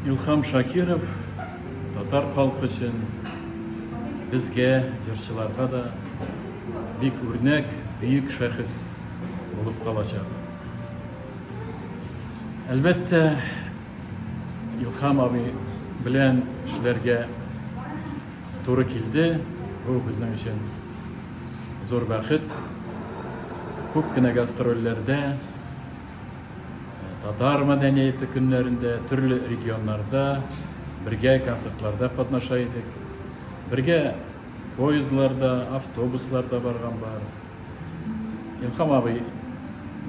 Илһам Шакиров татар халкы өчен, безгә, җырчыларга да бик үрнәк, бөек шәхес булып калачак. Әлбәттә, Илһам абый белән эшләргә туры килде. Бу безнең өчен зур бәхет. Күп кенә гастрольләрдә, татар мәдәнияте көннәрендә, төрле регионнарда бергә концертларда катнаша идек. Бергә поездларда, автобусларда барган бар. Илһам абый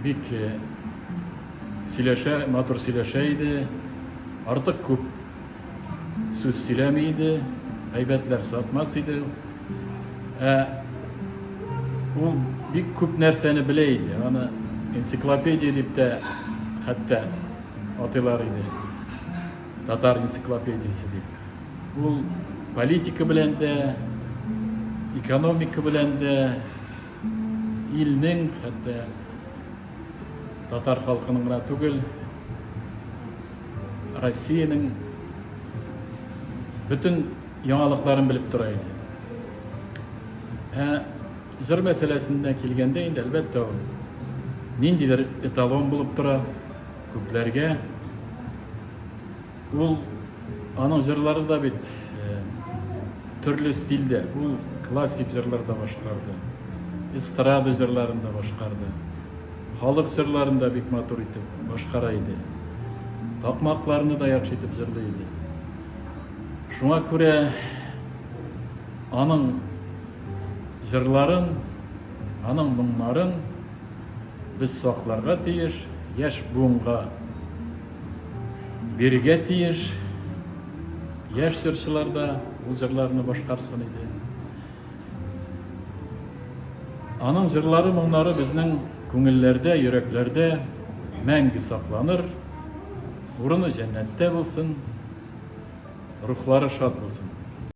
бик сөйләшә, матур сөйләшә иде. Артык күп сүз сөйләми иде, әйбәтләр сатмас иде. Ә ул бик күп нәрсәне белә иде. Аны энциклопедия дип тә хәтта атыйлар иде. Татар энциклопедиясе дип. Ул политика белән дә, экономика белән дә, илнең, хәтта татар халкының гына түгел, Россиянең бөтен яңалыкларын белеп тора иде. Ә җыр мәсьәләсенә килгәндә инде, әлбәттә, ул ниндидер эталон булып тора күпләргә. Ул аның җырлары да бит э, төрле стильдә. Ул классик җырлар да башкарды, эстрада җырларын да башкарды. Халык җырларын да бик матур итеп башкара иде. Такмакларны да яхшы итеп җырлый иде. Шуңа күрә аның җырларын, аның моңнарын без сакларга тиеш, яшь буынга бирергә тиеш. Яшь җырчылар да ул җырларны башкарсын иде. Аның җырлары, моңнары безнең күңелләрдә, йөрәкләрдә мәңге сакланыр. Урыны җәннәттә булсын, рухлары шат булсын.